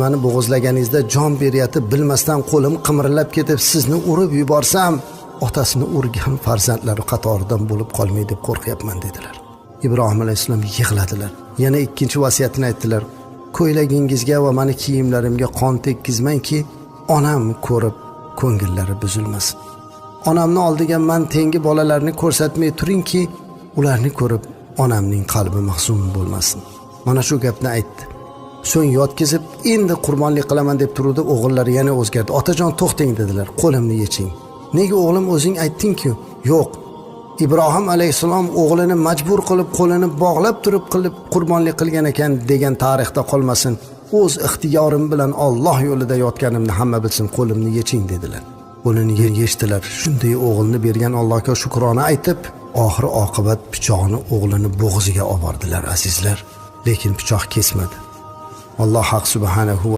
Mani bo'g'izlaganingizda jon beryatib, bilmasdan qo'lim qimirlab ketib sizni urib yuborsam, otasini urgan farzandlari qatoridan bo'lib qolmay deb qo'rqyapman, dedilar. Ibrohim alayhissalom yig'ladilar. Yana ikkinchi vasiyatini aytdilar: ko'ylagingizga va mani kiyimlarimga qon tekkizmangki, onam ko'rib ko'ngillari buzilmasin. Onamni oldiga man tengi bolalarni ko'rsatmay turingki, ularni ko'rib onamning qalbi mahzun bo'lmasin. Mana shu gapni aytdi. So'ng yotkizib, endi qurbonlik qilaman deb turuvdi, o'g'illari yana o'zgardi. "Otajon, to'xtang", dedilar, "qo'limni yeching". "Nega, o'g'lim, o'zing aytding-ku". "Yo'q, Ibrohim alayhissalom o'g'lini majbur qilib, qo'lini bog'lab turib qilib qurbonlik qilgan ekan degan tarixda qolmasin. O'z ixtiyorim bilan Olloh yo'lida yotganimni hamma bilsin, qo'limni yeching", dedilar. Qo'lini yechdilar. Shunday o'g'ilni bergan Allohga shukrona aytib, oxir oqibat pichoqni o'g'lini bo'g'ziga olib bordilar, azizlar. Lekin pichoq kesmadi. Alloh haq subhanahu